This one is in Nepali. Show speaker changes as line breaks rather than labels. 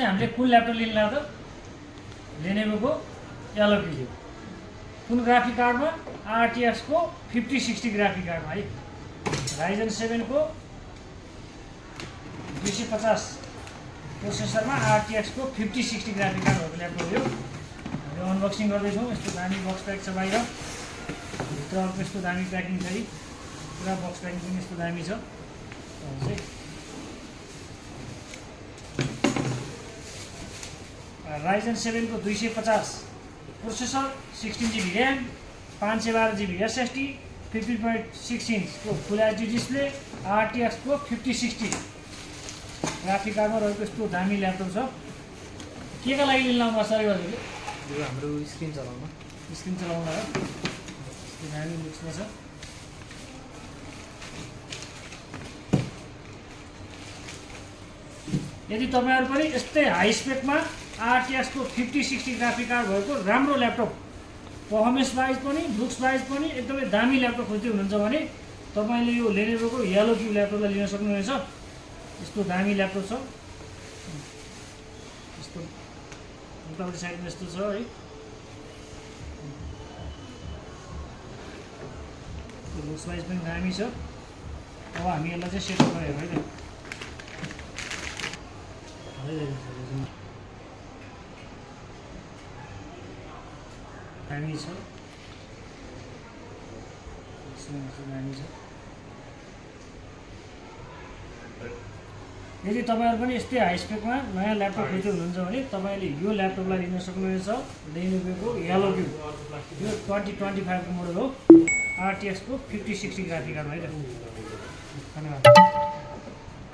हामीले कुन ल्यापटप लिन लाग्दा लेनोभोको एलओपी कुन ग्राफिक कार्डमा RTX को 5060 ग्राफिक कार्डमा है Ryzen 7 को 250 प्रोसेसरमा RTX को 5060 ग्राफिक कार्ड भएको ल्यापटप हो। हामीले अनबक्सिङ गर्दैछौँ। यस्तो दामी बक्स प्याक छ बाहिर, भित्र अर्को यस्तो दामी प्याकिङ छ। पुरा बक्स प्याकिङ पनि यस्तो दामी छ। Ryzen 7 को 250 processor, 16GB RAM, 512GB SSD, 15.6 inch को फुल एचडी डिस्प्ले, RTX को 5060 ग्राफिक कार्डमा रहेको यस्तो दामी ल्यापटप छ। के का लागि लिन लाउनु सर हजुरले?
यो हाम्रो स्क्रिन चलाउन
है। यस्तो दामी लुक्समा छ। यदि तपाईहरु पनि यस्तै हाई स्पेकमा RTX को 5060 ग्राफिक कार्ड भएको राम्रो ल्यापटप, पर्फर्मेन्स वाइज पनि लुक्स वाइज पनि एकदमै दामी ल्यापटप खोज्दै हुनुहुन्छ भने तपाईले यो लेनोभोको येलो क्यूब ल्यापटपलाई लिन सक्नुहुनेछ। यस्तो दामी ल्यापटप छ। यस्तो उतापट्टि साइडमा यस्तो छ है। लुक्स वाइज पनि दामी छ। अब हामी यसलाई चाहिँ सेटअप गरेर है त दामी छ। दामी छ। यदि तपाईहरु पनि यस्तै हाई स्पेकमा नयाँ ल्यापटप खोज्दै हुनुहुन्छ भने तपाईले यो ल्यापटपलाई लिन सक्नुहुनेछ। लेनोभोको येलो क्यूब, यो 2025 को मोडल हो। RTX को 5060 ग्राफिक कार्ड है त। धन्यवाद।